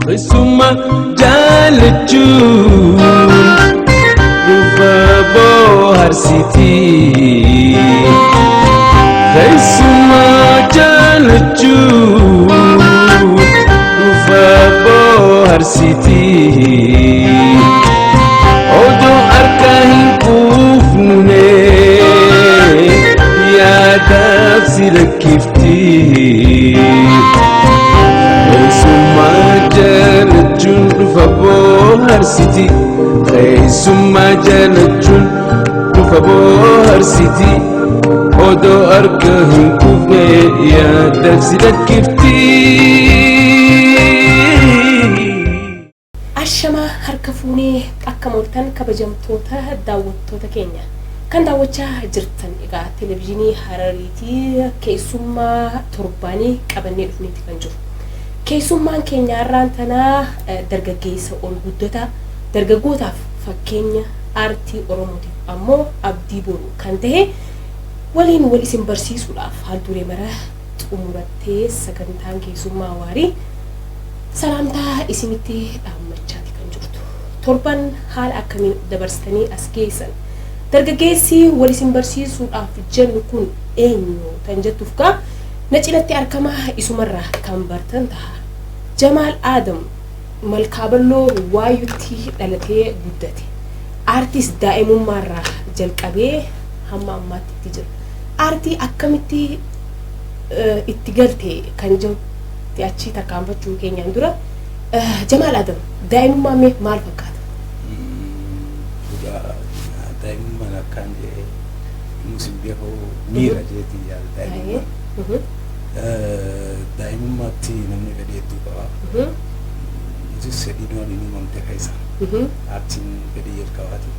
Keessummaa jaalachuun dhufa bohaarsitii. Keessummaa jaalachuun dhufa bohaarsitii. Odoo harka hin quufnune yaadaaf si lakkifti. Keessummaa jaalachuun dhufa bohaarsiti. Keessummaa jaalachuun dhufa bohaarsiti. Odoo harka hin quufne yaadaaf si lakkifti. Ashamaa, harka fuunee, akka mooltan kabajamtoota daawwattoota keenya. Kan daawwachaa jirtan egaa Televezyiinii Harariitii keessummaa torbaanii qabannee dhufneeti kan jiru. Keessummaan keenya har'aan tanaa dargaggeessa ol guddataa, dargaggootaaf fakkeenya, aartii Oromootiif ammoo abdii boru kan ta'e waliin wal isin barsiisuudhaaf haal duree mara xumurattee sagantaan keessummaa waarii salaamtaa isinitti dhaammachaati kan jirtu. Torban haala akkamiin dabarsitanii as geessan? Dargaggeessi wal isin barsiisuudhaaf jennu kun eenyu kan jettuuf gaa na cinatti argama, isumarraa kan bartan ta'a. Jamaal Aadam Malkaaballoo Waayutti dhalatee guddate. Aartiis daa'imummaarraa jalqabee hamma ammaatti itti jira. Aartii akkamitti itti galte kan jedhu achi tarkaanfachuu keenyaan dura, Jamaal Aadam daa'imummaan mee maal fakkaata? Dhugaa, daa'imummaan akkaan jedhee nus hin beeku, miira jeetii yaada daa'imummaan. Daa'imummaatti namni fedhii hedduu qaba. Nutis fedhii duraan hin uumamte keessa. Aartiin fedhii jalqabaati.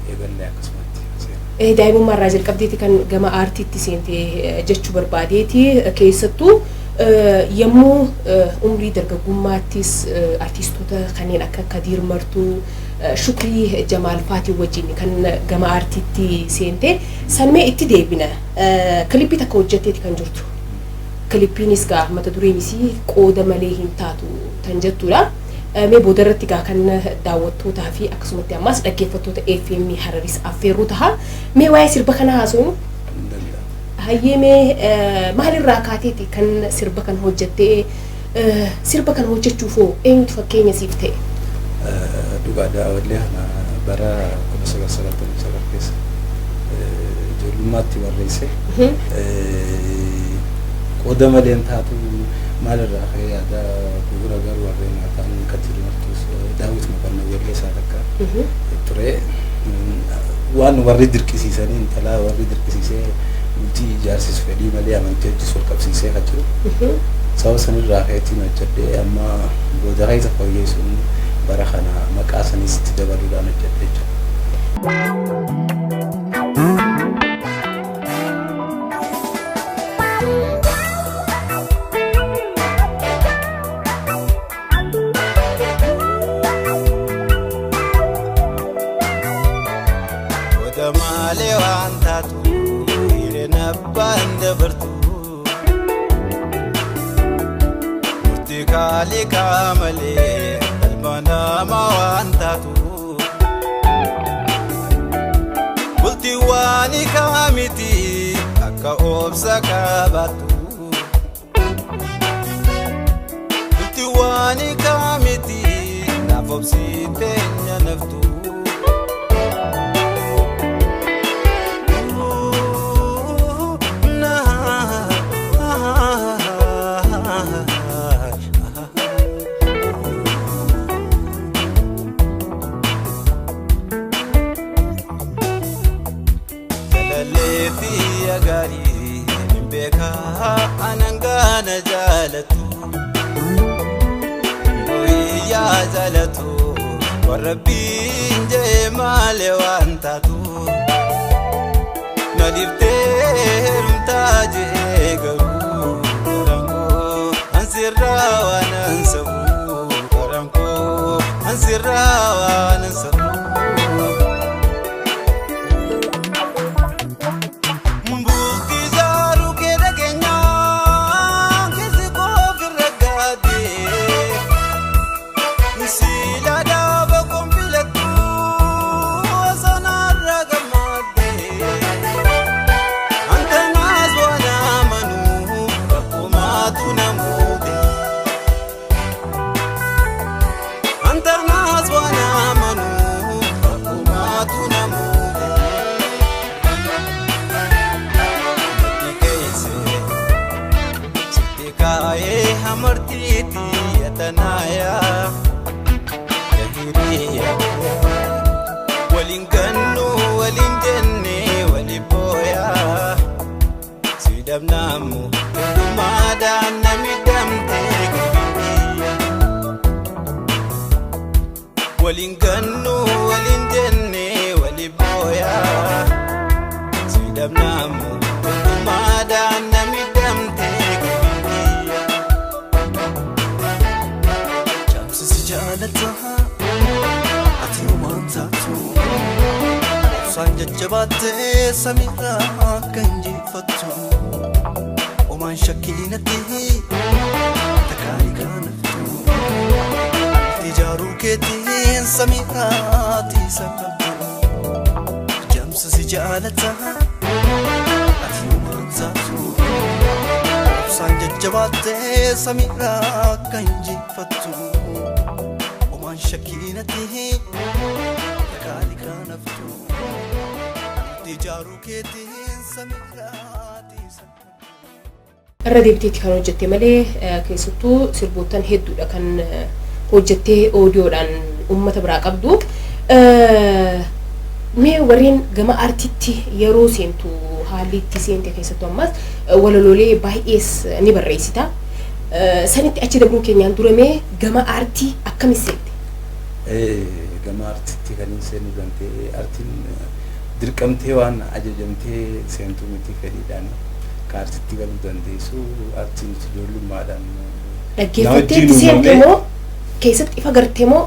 Eegallee akkasumatti seera. Daa'imummaa irraa jalqabdeeti kan gama aartiitti seente jechuu barbaadeeti. Keessattuu yommuu umrii dargaggummaattis artiistoota kanneen akka Kadiir Martuu, Shukrii Jamaal faatii wajjin kan gama aartiitti seente sanmee itti deebina. Kilippii takka hojjetteeti kan jirtu. Kilippiinis gaa mata dureen isii "Qooda malee hin taatu" kan jettudha. Mee boodarratti gaa kan daawwattootaa fi akkasumatti ammas dhaggeeffattoota FM Hararis affeerruu taha. Mee waa'ee sirba kanaa haasofnu. Hin danda'amu. Hayyee, mee maalirraa kaateeti kan sirba kana hojjettee? Sirba kana hojjechuuf hoo eenyutu fakkeenya siif ta'e? Dhugaadha, wallee kana bara 1999 keessa ijoollummaatti barreesse. Qooda malee hin taatu maalirraa ka'ee yaada bu'uura garuu warreen ta'an Kadiir Martuus, Daawit Mokonnon wallee isaa takka ture. Waan warri dirqisiisanii, intalaa warri dirqisiisee bultii ijaarsisu fedhii malee amantii hojii wal qabsiisee kan jiru. Sababa sanirraa ka'eetiin hojjedhee, amma booda keessa fooyyeessuun bara kana maqaa sanis itti dabaluudhaan hojjedhe jechuudha. Qooda malee waan taatu hireen abbaan dabartu. Murtii kaaliqaa malee ilma namaa waan taatu. Bultii waan kaamiti akka obsa qabaattu. Bultii waan kaamiti naaf obsitee nyaanaftu. Jalaleetii gaarii hin beekaa anan gaana jaalatu. Guyyaa jaalatu warra biinjee malee waan taatu. Na dhiftee heerumtaa jee garuu garankoo ansirraa waan ansabu, garankoo ansirraa waan ansabu. Bultii jaaruu kee dhageenyaan keessi koo ofirra gaadee. Waliin gannu waliin jenne wali booyaa si dhabnaamu hundumaadhaan nami damtee gabiyya. Caamsisi jaalata ati homaan taatu obsaan jajjabaattee samiirraa akka injifattu homaan shakkiinatti takaarii kaanaftu ijaaruu keetiin samiirraa tiisa qabdu jaamsisi jaalata ati homaan taatu obsaan jajjabaattee samiirraa akka injifattu homaan shakkiinatti takaarii kaanaftu ijaaruu keetiin samiirraa tiisa qabdu. Irra deebiteetti kan hojjette malee keessattuu sirboottan hedduudha kan hojjettee oodiyoodhaan uummata biraa qabdu. Mee warreen gama aartiitti yeroo seentu haalli itti seente keessattuu ammas walaloolee baay'ees ni barreessita. Sanitti achi dabruu keenyaan dura mee gama aartii akkamitti seente? Gama aartiitti kan hin seenu danda'e aartiin dirqamtee waan ajajamtee seentuu miti fedhiidhaan ka aartiitti galuu dandeessu aartiin ijoollummaadhaan Dhaggeeffattee itti seente moo keessatti ifa gartee moo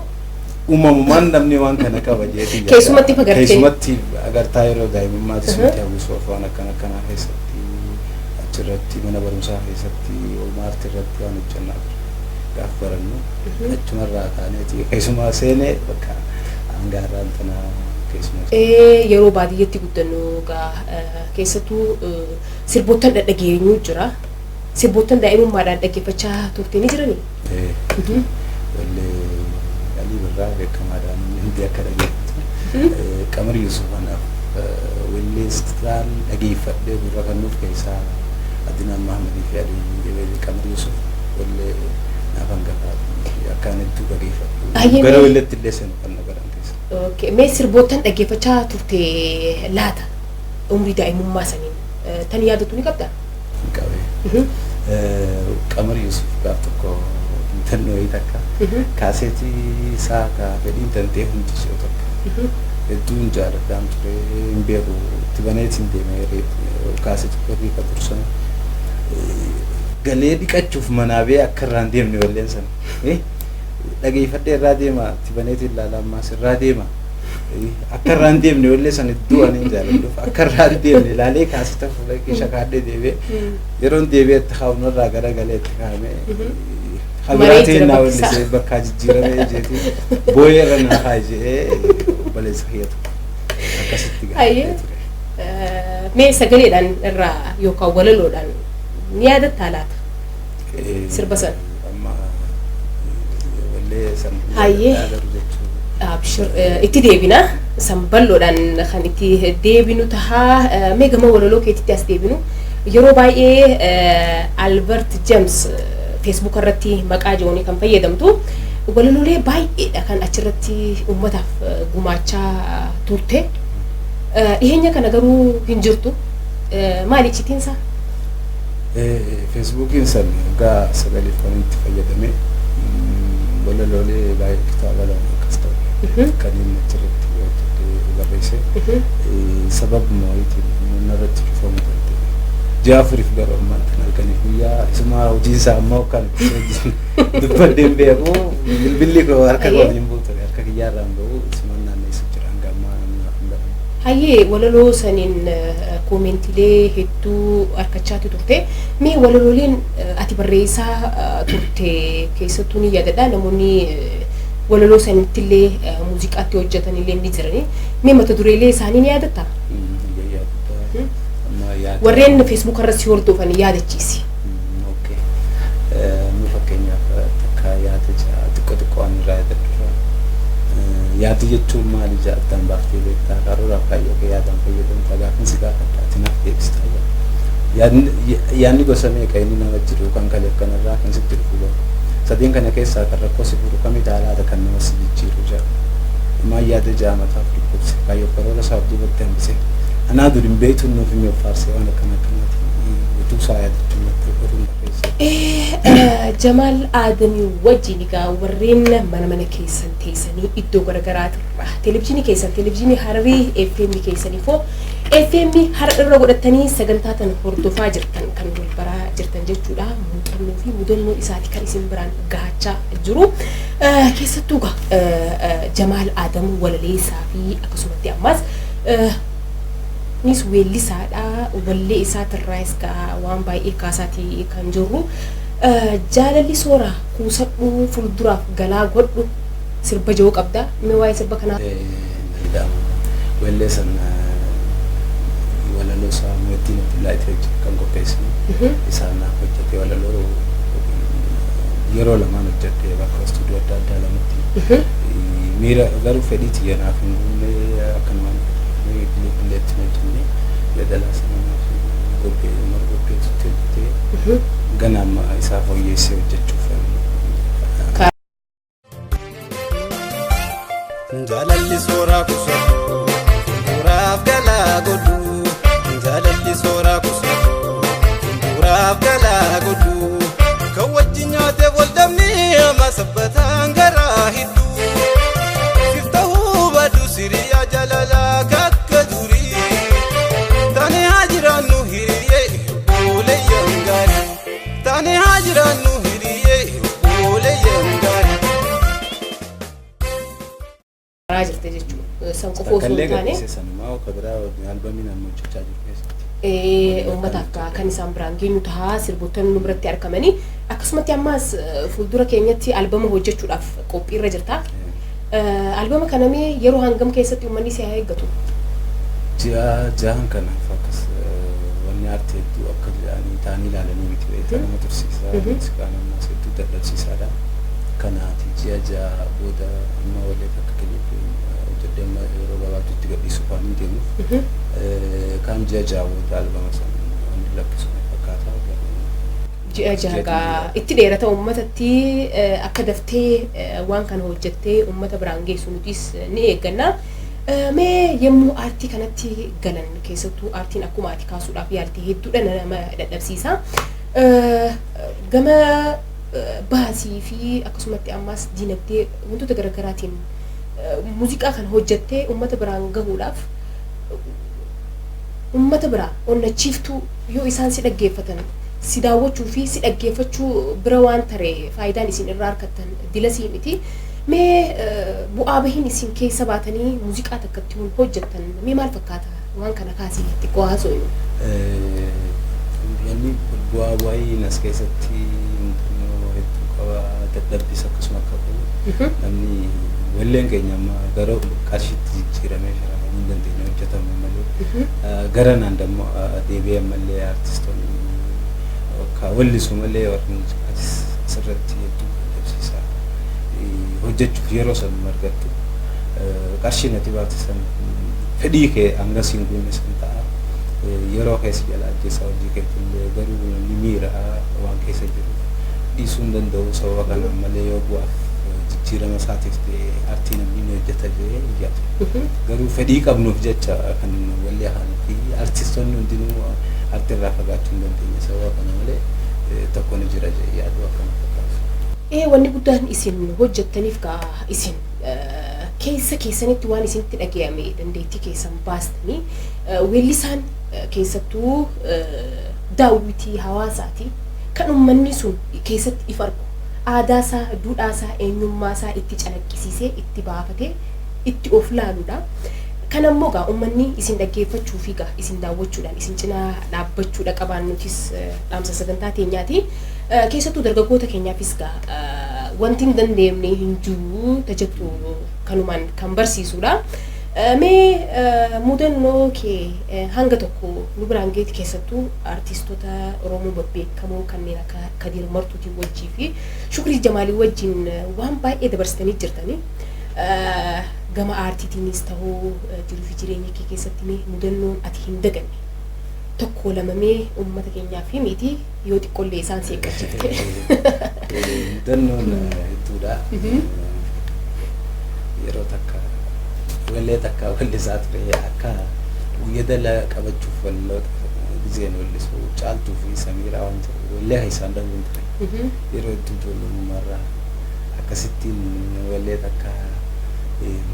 uumamumaan namni waan kana qaba jeetii Keessumatti ifa gartee? Keessumatti agartaa yeroo daa'imummaatti sumatti hawwisoo waan akkana akkanaa keessatti achirratti mana barumsaa keessatti oolmaa aartii irratti waan hojjannaa ture. Gaaf barannu achumarraa kaaneeti keessumaa seenee bakka hangaarraan tanaa keessumaa. Yeroo baadiyyaatti guddannu egaa keessattuu sirboottan dhadhageenyu jira. Sirboottan daa'imummaadhaan dhaggeeffachaa turte ni jiranii? Wallee Alii Birraa beekamaadhaan hundi akka dhageeffatu. Qamar Yusuf anaaf walleessaan dhageeffadhee gurra kan nuuf keessaa Adinaan Mahamadii fi Alii Qamar Yusuf wallee naaf hangafaa akkaan hedduu dhageeffadhu. Gara walleetti illee seenu kan na godhan keessa. Okay. Mee sirboottan dhaggeeffachaa turte laata umrii daa'imummaa saniin tan yaadatu ni qabdaa? Qabee. Qamar Yusuf gaaf tokko intannoo wayii takka kaaseetii isaa ka fedhiin tantee hundi si'o takka hedduun jaaladhaan ture hin beeku itti baneetiin deemee kaaseetii korrii ka tursame galee dhiqachuuf manaa bee akka irraan deemne walleen sana dhageeffadhee irraa deema itti baneetiin ilaala ammaas irraa deema akka irraan deemne wallee sana hedduu ani hin jaaladhuuf akka irraan deemne ilaalee kaaseta fuula keessa kaadhee deebi'ee yeroon deebi'ee itti kaa'u irraa gara galee itti kaa'ame habiraatiin naa wallisee bakkaa jijjiiramee jeeti booyee irra naa haa jedhee obboleessa kiyyatu akkasitti gaafadhee ture. Mee sagaleedhaan irraa yookaan walaloodhaan ni yaadattaa laata? Sirba sana. Amma wallee san Hayyee. Abshir itti deebina sanballoodhaan kan itti deebinu tahaa mee gama walaloo keetitti as deebinu yeroo baay'ee Albert James Facebook irratti maqaa jedhuun kan fayyadamtu walaloolee baay'eedha kan achirratti uummataaf gumaachaa turte. Dhiheenya kana garuu hin jirtu. Maali icciitiinsaa? Feesbuukiin san waggaa sagaliif kan itti fayyadame walaloolee baay'ee kitaaba lama akkas ta'u kan inni achirratti hojjetee barreesse sababuma wayiitiin narratti cufamu danda'e. Ji'a afuriif garuu ammaan kan halkaniif guyyaa isuma hojiin isaa ammoo kan dubbadhee hin beeku bilbilli koo harka kootiin hin buutu harka kiyyaarraa hin bahu isuma naanneessu jira hanga ammaa naaf hin baramu. Hayyee walaloo saniin koomentiilee hedduu harkachaati turte. Mee walalooleen ati barreessaa turte keessattuu ni yaadadha namoonni walaloo sanitti illee muuziqaatti hojjetan illee ni jirani. Mee mata dureelee isaanii ni yaadattaa? Warreen Facebook irratti si hordofan yaadachiisi. Okay. Nu fakkeenyaaf takka yaada xiqqoo xiqqoo waan irraa yaadadhu. Yaada jechuun maali ja'attaan baaftee beektaa karooraaf kaayyoo kee yaadaan fayyadamtaa gaafin si gaafadha ati naaf deebistaa jedha. Yaadni gosa meeqa inni nama jiru kan kaleef kanarraa kan sitti dhufu gahu. Sadeen kana keessaa kan rakkoo si furu kamii laata kan nama si jijjiiru jedha. Ammaan yaada ja'a mataaf dhukkubse kaayyoo karoora isaaf duubatti hambise. Anaa dur hin beektu nuuf himi of faarsee waan akkana akkanaati. Utuu isaa yaadachuun natti oduun barreesse. Jamaal Aadamii wajjin egaa warreen mana mana keessan teessanii iddoo garaagaraatirra televezyiinii keessan televezyiinii Hararii FM keessaniifoo FM Harar irra godhatanii sagantaa tan hordofaa jirtan kan wal baraa jirtan jechuudha. Muuxannoo fi mudannoo isaati kan isin biraan gahachaa jiru. Keessattuu egaa Jamaal Aadam walaleessaa fi akkasumatti ammaas nis weellisaadha. Wallee isaatirraas gaa waan baay'ee kaasaatii kan jirru. Jaalalli sooraa kuusadhu fuulduraaf galaa godhu sirba jiru qabda. Mee waa'ee sirba kanaa? Wallee sana walaloo isaa Muhiddin Abdullaahi kan qopheessine isaan naaf hojjete. Walaloo yeroo lamaan hojjedhe bakka istuudiyoo adda addaa lamatti. Miira garuu fedhii tiyya naaf hin guunne, akkanumaan qilleetti hojjenne. Yeedalaa sana naaf gobbee Umar Gobbeetutti hojjete. Gana amma isaa fooyyessee hojjechuuf. Jaalalli sooraa kuusatu fuulduraaf galaa godhu. Jaalalli sooraa kuusatu fuulduraaf galaa godhu. Kan wajjin nyaatee wal dhabni amma sabbataan garaa hedduu. Siif ta'uu baadu siriyaa jaalalaa kakka durii. Taane haa jiraannu hiriyyee obboleeyyan gaarii. Taane haa jiraannu hiriyyee obboleeyyan gaarii. Karaa jirte jechuudha. San qofa osoo Takkallee hin taane gadhiise sanumaa akka biraa albamiin amma hojjechaa jiru keessatti. Uummataaf kan isaan biraan geenyu tahaa sirboottan nu biratti argamanii akkasumatti ammaas fuuldura keenyatti albama hojjechuudhaaf qophiirra jirta. Albama kana mee yeroo hangam keessatti uummanni si haa eeggatu? Ji'a 6n kanaaf akkas. Wanni aartii hedduu akka jedhanii ta'anii ilaalanii miti, beektaa, nama tursiisa. Muuziqaan ammas hedduu dadhabsiisaadha. Kanaati ji'a 6 booda amma wallee takka kiliippii hojjedhee amma yeroo gabaabduutti gadhiisuuf waan hin deemuuf kaan ji'a 6 booda albama sana waan lakkisu fakkaata. Ji'a 6 gaa itti dheerata. Uummatatti akka daftee waan kana hojjettee uummata biraan geessu nutis ni eegganna. Mee yommuu aartii kanatti galan, keessattuu aartiin akkuma ati kaasuudhaaf yaalte hedduudha nama dadhabsiisa. Gama baasii fi akkasumatti ammaas diinagdee wantoota garaagaraatiin muuziqaa kana hojjettee uummata biraan gahuudhaaf uummata biraa onnachiiftuu yoo isaan si dhaggeeffatan, si daawwachuu fi si dhaggeeffachuu bira waan tare faayidaan isin irraa argattan dilasii miti. Mee bu'aa bahiin isin keessa baatanii muuziqaa takkatti hojjettan mee maal fakkaata? Waan kana kaasii xiqqoo haasofnu. Wanni bu'aa bahiin as keessatti muuxannoo hedduu qaba, dadhabbis akkasuma akka qabu. Namni walleen keenya amma gara qarshiitti jijjiiramee sharafamuu hin dandeenye hojjetamu malee. Gara naan dammoo deebi'ee ammallee artistoonni akka wallisu malee warri muuziqaatis asirratti hedduu dadhabsiisa. Hojjechuuf yeroo san argattu qarshiin ati baate san fedhii kee hanga siin guunne san ta'a. Yeroo keessa jala ajjeesaa hojii keetillee garuu namni miira waan keessa jiru dhiisuu hin danda'u. Sababa kanaan malee yoo bu'aaf jijjiirama isaatiif ta'e aartii namni ni hojjeta jedhee hin yaadu. Garuu fedhii qabnuuf jecha kan wallee haanuu fi artistoonni hundinuu aartii irraa fagaachuu hin dandeenye sababa kana malee tokko ni jira jedhee yaadu akkana fakkaatu. Wanni guddaan isin hojjettaniif gaa isin keessa keessanitti waan isinitti dhagayame dandeettii keessan baastanii weellisaan keessattuu daawwitii hawaasaati kan uummanni sun keessatti if argu, aadaasaa, duudhaasaa, eenyummaasaa itti calaqqisiisee itti baafatee itti of laaludha. Kan ammoo gaa uummanni isin dhaggeeffachuu fi gaa isin daawwachuudhaan isin cinaa dhaabbachuudha qabaan nutis dhaamsa sagantaa teenyaati. Keessattuu dargaggoota keenyaafis gaa wanti hin dandeenye hin jiru tajattu kanumaan kan barsiisudha. Mee mudannoo kee hanga tokko nu biraan geeti, keessattuu artistoota Oromoo babbeekamoo kanneen akka Kadir Martuutii wajjii fi Shukrii Jamaalii wajjin waan baay'ee dabarsitanii jirtanii. Gama aartiitiinis ta'uu jiruu fi jireenya kee keessatti mee mudannoon ati hin daganne tokko lamamee uummata keenyaaf himiiti, yoo xiqqollee isaan seeqqachiifte. Mudannoon hedduudha. Yeroo takka wallee takka wallisaa ture, akka yeedala qabachuuf walloota Gizeen wallisuu Caaltuu fi Samiiraa waan ta'u wallee isaan dhabuun ture. Yeroo hedduu ijoollummaarraa akkasittiin wallee takka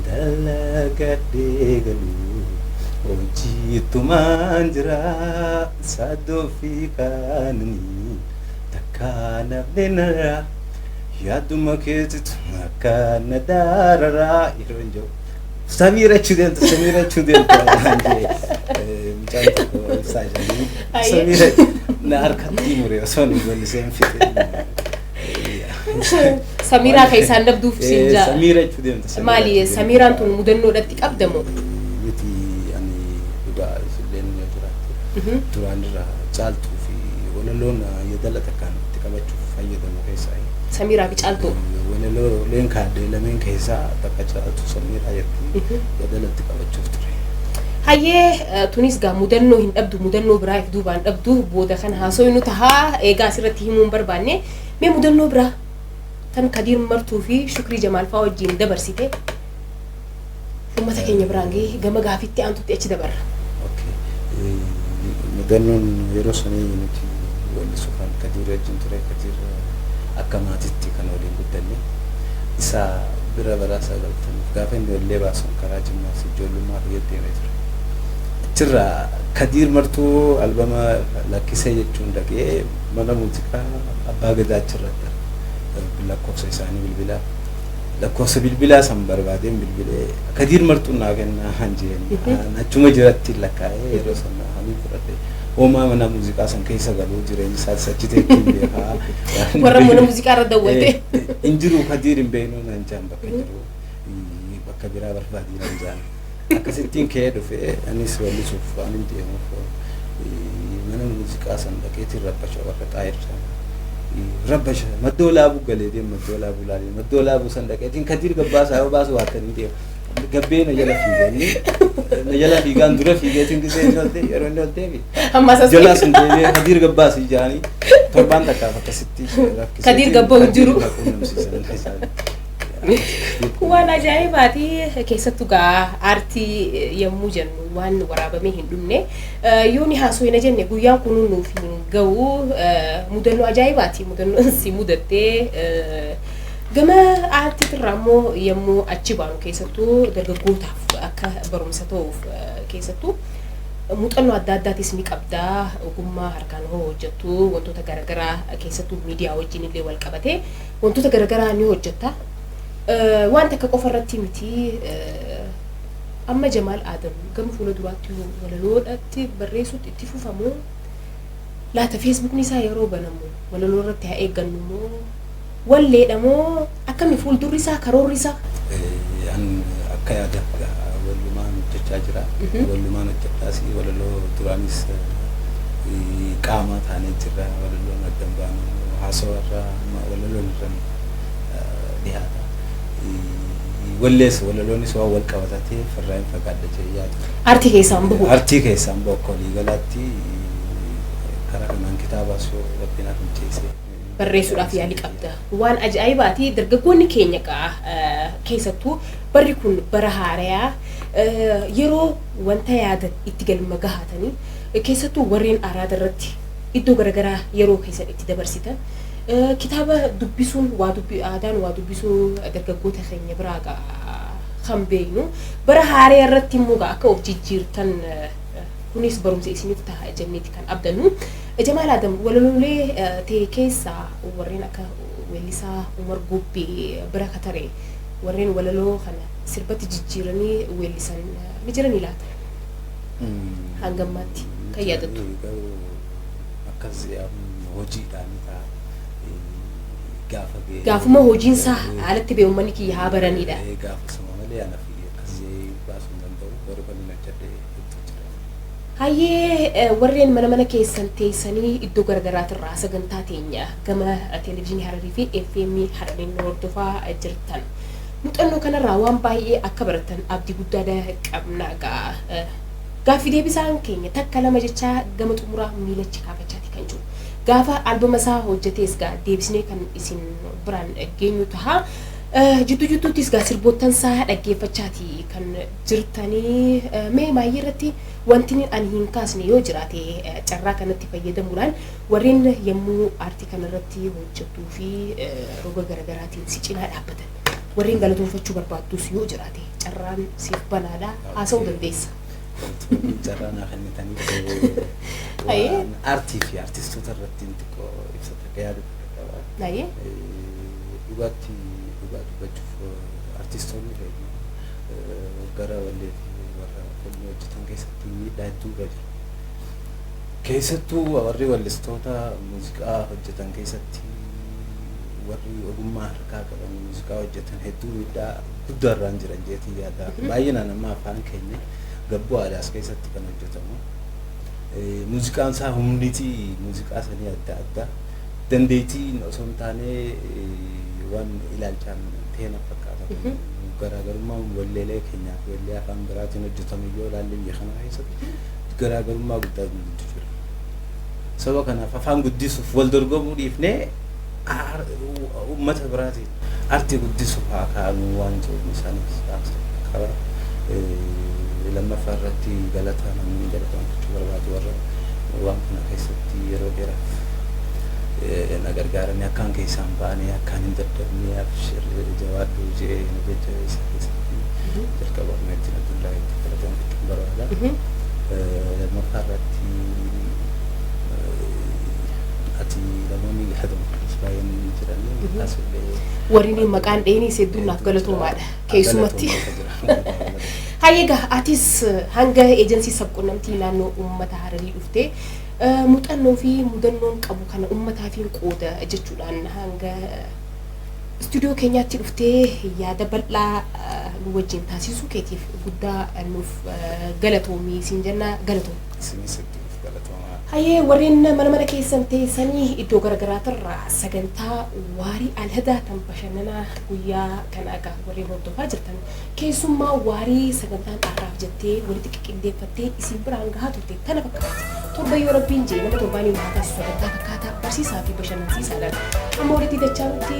dalagadhee galuu hojiitumaan jira saddoo fi kaananii takka nafne narraa yaaduma keetitu akka na daararaa yeroo hin jiru. Samiira jechuu deemta, Samiira jechuu deemta waan jee mucaan tokko ibsaa jedhanii Samiira na harkatti mure osoo hin wallisee hin fixin. Samiiraa keessaan dhabduuf siin jaa. Samiira jechuu deemta. Maali Samiiraan tun mudannoodhatti qabdamoo? Miti, ani dhugaa isilleen yoo jiraatte duraan irraa Caaltuu fi walaloon yeedala takkaan itti qabachuuf fayyadamu keessaa. Samiiraa fi Caaltuu. Walalooleen kaadhee lameen keessaa takka Caaltuu Samiiraa jetti yeedala itti qabachuuf ture. Hayyee, tunis gaa mudannoo hin dhabdu, mudannoo biraa if duubaan dhabdu booda kan haasofnu tahaa. Egaa asirratti himuu hin barbaanne. Mee mudannoo biraa tan Kadiir Martuu fi Shukrii Jamaal fa'aa wajjin dabarsite uummata keenya biraan gahee gama gaafitti aantutti achi dabarra. Mudannoon yeroo sanii nuti wallisuu kan Kadiir wajjin ture, Kadiir akka maatitti kan waliin guddanne, isa bira baraasaa galtanuuf gaafa inni wallee baasun karaa Jimmaas ijoollummaa fi deemee ture. Achirraa Kadiir Martuu albama lakkisee jechuun dhagee mana muuziqaa Abbaa Gadaa achirratti lakkoofsa isaanii bilbilaa lakkoofsa bilbilaa san barbaadeen bilbilee Kadiir Martuu naa kennaa han jeeni achuma jiratti lakkaa'ee yeroo sana hanii fudhate. Homaa mana muuziqaa san keessa galuu jireenya isaas achi teettiin beekaa. Warra mana muuziqaa irra dawwate. Hin jiru Kadiir, hin beeknu naan jaan, bakka jiru bakka biraa barbaadii naan jaan. Akkasittiin ka'ee dhufee anis wallisuuf waan hin deemuuf mana muuziqaa san dhaqeetiin rabbasha warra xaayirra. Rabbasha maddoo laabuu galee deemu, maddoo laabuu laalee maddoo laabuu san dhaqeetiin Kadiir gabbaasaa yoo baasu waattanii deemu. Gabbee na jala fiiganii na jala fiigaan dura fiigeetiin gisee inni ol yeroo inni ol deebi. Amma asas Jalaa sun deebi'ee Kadiir gabbaasii jaanii torbaan takkaaf akkasitti rakkisee. Kadiir gabba'u hin jiru. Quunnamsiisan. Waan ajaa'ibaati. Keessattuu gaa aartii yommuu jennu waan waraabamee hin dhumne yoo ni haasofna jenne guyyaan kun nuuf hin ga'u. Mudannoo ajaa'ibaati mudannoon si mudattee. Gama aartiitirraa immoo yommuu achi baanu keessattuu dargaggootaaf akka barumsa ta'uuf keessattuu muuxannoo adda addaatis ni qabdaa. Ogummaa harkaan hoo hojjettu wantoota garaagaraa keessattuu miidiyaa wajjin illee wal qabate wantoota garaagaraa ni hojjetta. Waan takka qofa irratti miti. Amma Jamaal Aadam gama fuula duraatti walaloodhaatti barreessuutti itti fufamu laata? Feesbuukni isaa yeroo banamu walaloo irratti haa eeggannu moo walleedha moo akkami fuuldurri isaa, karoorri isaa? An akka yaada wallumaan hojjechaa jira. Wallumaan hojjedhaas walaloo duraanis qaama taanee jirra. Walaloon addan baanu haasawaa irraa walaloon irra dhiyaata. Wallees walaloonis waan wal qabatatee firraa hin fagaadha jedhee yaadu. Aartii keessaan bahu. Aartii keessaan bahu akka waliigalaatti karaa kanaan kitaabaas yoo Rabbi naaf mijeesse. Barreessuudhaaf yaalii qabda. Waan ajaa'ibaati. Dargaggoonni keenya gaa keessattuu barri kun bara haarayaa yeroo wanta yaadan itti galma gahatanii keessattuu warreen araada irratti iddoo garaagaraa yeroo keessan itti dabarsitan kitaaba dubbisuun waa dubbi aadaan waa dubbisuu dargaggoota keenya biraa gaa kan beeknu bara haaraa irratti immoo gaa akka of jijjiirtan kunis barumsa isiniif ta'a jenneeti kan abdannu. Jamaal Adam walaloolee ta'e keessaa warreen akka weellisaa Umar Gobbee bira katare warreen walaloo kana sirbatti jijjiiranii weellisan ni jiranii laata? Hangammaatti kan yaadattu. Garuu akkas hojiidhaan ta'a. Gaafa ga'e. Gaafuma hojiinsaa haalatti bee uummanni kiyya haa baranidha. Gaafa sama malee ana fi akkas baasuu hin danda'u. Garuu kan inni hojjedhe hedduu jira. Hayyee, warreen mana mana keessan teessanii iddoo garaagaraatirraa sagantaa teenya gama televezyiinii Hararii fi FM Harariin hordofaa jirtan. Muuxannoo kanarraa waan baay'ee akka baratan abdii guddaa qabna gaa. Gaaffii deebisaan keenya takka lama jechaa gama xumuraa miilachi kaafachaati kan jiru. Gaafa albama isaa hojjetees gaa deebisnee kan isin biraan geenyu taha. Jidduu jidduuttis gaa sirboottan isaa dhaggeeffachaati kan jirtanii. Mee maayii irratti wanti ani hin kaasne yoo jiraate, carraa kanatti fayyadamuudhaan warreen yommuu aartii kanarratti hojjetuu fi roga garaagaraatiin si cinaa dhaabbatan, warreen galatoonfachuu barbaaddus yoo jiraate, carraan siif banaadha, haasa'uu dandeessa. Carraa naa kennitaniif waan aartii fi aartistoota irratti xiqqoo ibsa takka yaada takka qaba. Dhugaatti dhugaa dubbachuuf, aartistoonni keenya gara wallee fi warra filmii hojjetan keessatti miidhaa hedduu irra jiru. Keessattuu warri wallistoota muuziqaa hojjetan keessatti, warri ogummaa harkaa qaban muuziqaa hojjetan hedduu miidhaa guddaa irraan jiran jeetii yaada. Baay'inaan amma afaan keenya gabboo aadaas keessatti kan hojjetamu. Muuziqaan isaa, humnitii muuziqaa sanii adda adda. Dandeettiin osoo hin taane waan ilaalchaan ta'e na fakkaata. Garaagarummaa walleelee keenyaa fi wallee afaan biraatiin hojjetamu yoo ilaalle, biyya kana keessatti garaagarummaa guddaa gidduu jira. Sababa kanaaf afaan guddisuuf wal dorgomuu dhiifnee uummata biraatiin aartii guddisuuf haa kaa'anu waan jiru isaanis qaba. Lammaffaa irratti galataa namni galatoonfachuu barbaadu warra waan kana keessatti yeroo dheeraaf na gargaaranii akkaan keessaan ba'anii akkaan hin dadhabne, abshir jabaadhu jee na jajjabeessa keessatti jalqaba Ahmedtiin Abdullaa itti galatoonfachuu barbaada. Lammaffaa irratti ati namoonni yaadamu baay'een jiranii asillee. Warri maqaan dheenis hedduun naaf galatoomaadha keessumatti. Hayyeegaa, atis hanga eejensii sabquunnamtii naannoo uummata Hararii dhuftee muuxannoo fi mudannoon qabu kana uummataaf hin qooda jechuudhaan hanga istuudiyoo keenyaatti dhuftee yaada bal'aa nu wajjin taasisuu keetiif guddaa nuuf galatoomii siin jenna, galatoom. Isinis hedduuf galatoomaa. Hayyee, warreen mana mana keessan teessanii iddoo garaagaraatirraa sagantaa Waarii Alhadaa tan bashannanaa guyyaa kana egaa warreen hordofaa jirtan, keessummaa waarii sagantaan har'aaf jettee walitti qiqqindeeffattee isin biraan gahaa turte kana fakkaatti. Torba yoo rabbiin jee nama torbaanii nu haa taasisu, sagantaa fakkaataa barsiisaa fi bashannansiisaadhaan amma walitti dachaanutti,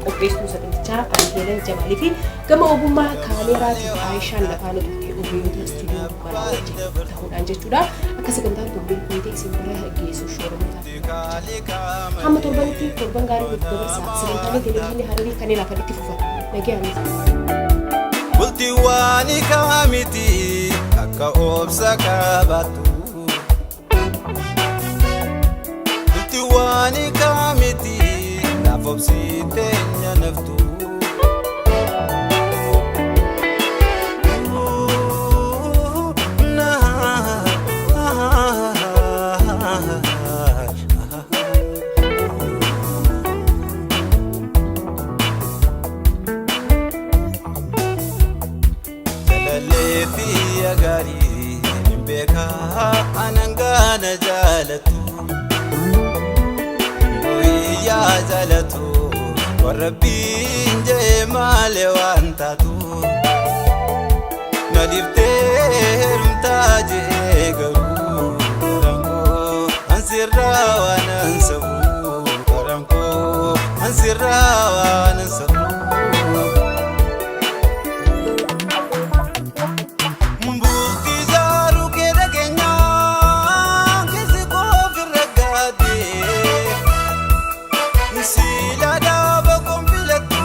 qopheessituu sagantichaa Anheelan Jamaalii fi gama ogummaa kaameeraatiin Aayishaan lafaana turte, ogeeyyota istuudiyoo maraa wajjin ta'uudhaan jechuudha. Akka sagantaan tun milkooyitee isin bira geessu shoora hamma torbanitti torban gaarii nuuf dabarsaa. Sagantaalee televezyiinii Hararii kanneen hafan itti fufan. Nagayaan. Bultii waan kaamiti akka obsa qabaattu. Bultii waan kaamiti naaf obsitee nyaanaftu. Jaalallee fi gaarii hin beekaa anan gaana jaalatu. Guyyaa jaalatu warra rabbiin jee maalee waan taatu. Na dhiftee heerumtaa jee garuu garankoo ansirraa waan ansabu, garankoo ansirraa waan ansabu. Bultii jaaruu kee dhageenyaan keessi koofi raggaatee, siila dhaaba konfilattu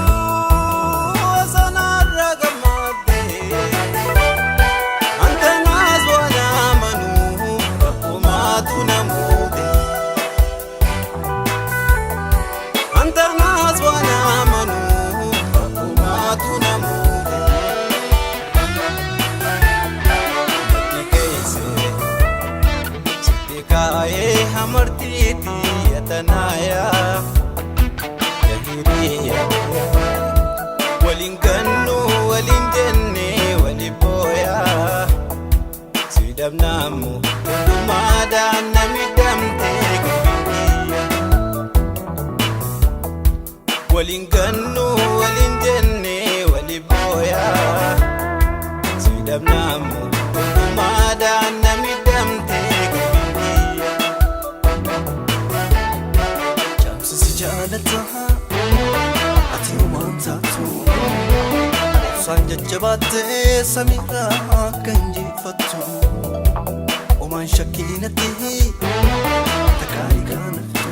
sanarra gammaddee. Antanaas waan amanuu rakkumaatu na muude. Antanaas waan amanuu rakkumaatu na muude. Sitti kaayee hamartiiti yatanaaya yahiriya, waliin gannu waliin jenne wali booya, si dhabnaamu hundumaadhaan nami damtee gabbiya, waliin gannu waliin jenne wali booya, si dhabnaamu hundumaadhaan nami damtee gabbiya. Jaamsi si jaalata, ati uumaan taatu. Obsaan jajjabaattee samiirraa kan injifattu omaan shakkiinatti takkaani kaanaftu.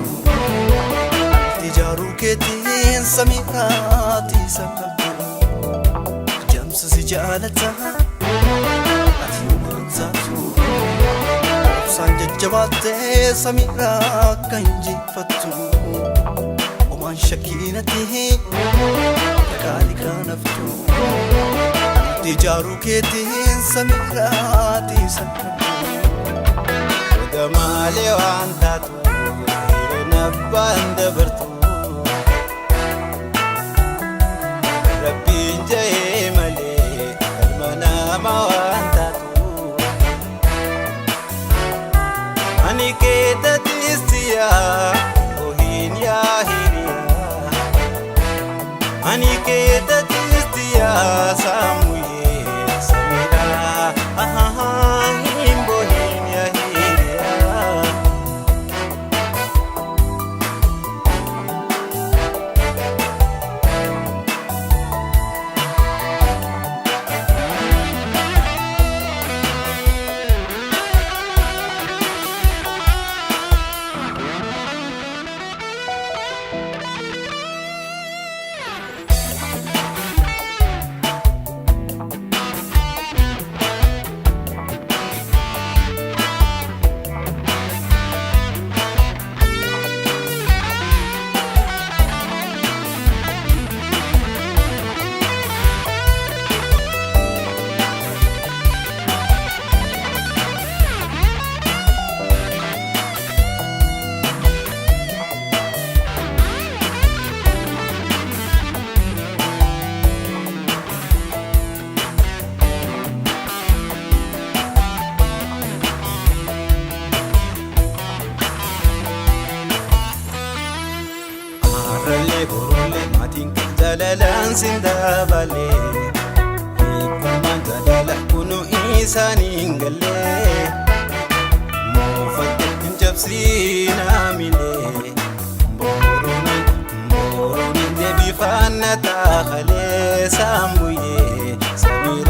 Ijaaruu keetiin samiirraati sababdu jamsa si jaalata ati uumaan taatu. Obsaan jajjabaattee samiirraa kan injifattu omaan shakkiinatti takkaani kaanaftu. Ijaaruu keetiin samiirraati sababdu. Gamaalee waan taatu hirina abbaan dabartu. Rabbiin jahee malee ilma namaa waan taatu. Ani keeta tiisiyaa ohiin yaa hiriyaa. Ani keeta tiisiyaa saamu'ee samiidhaa. Hin bohiin yaa hiriyaa. Harallee borollee maatiin kee jaalalaan sin dabalee. Hiikummaan jaalala kunu isaanii hin gallee. Muufatte hin cabsiin milee. Boorooni boorooni deebifaana taahalee saambuyyee. Samiira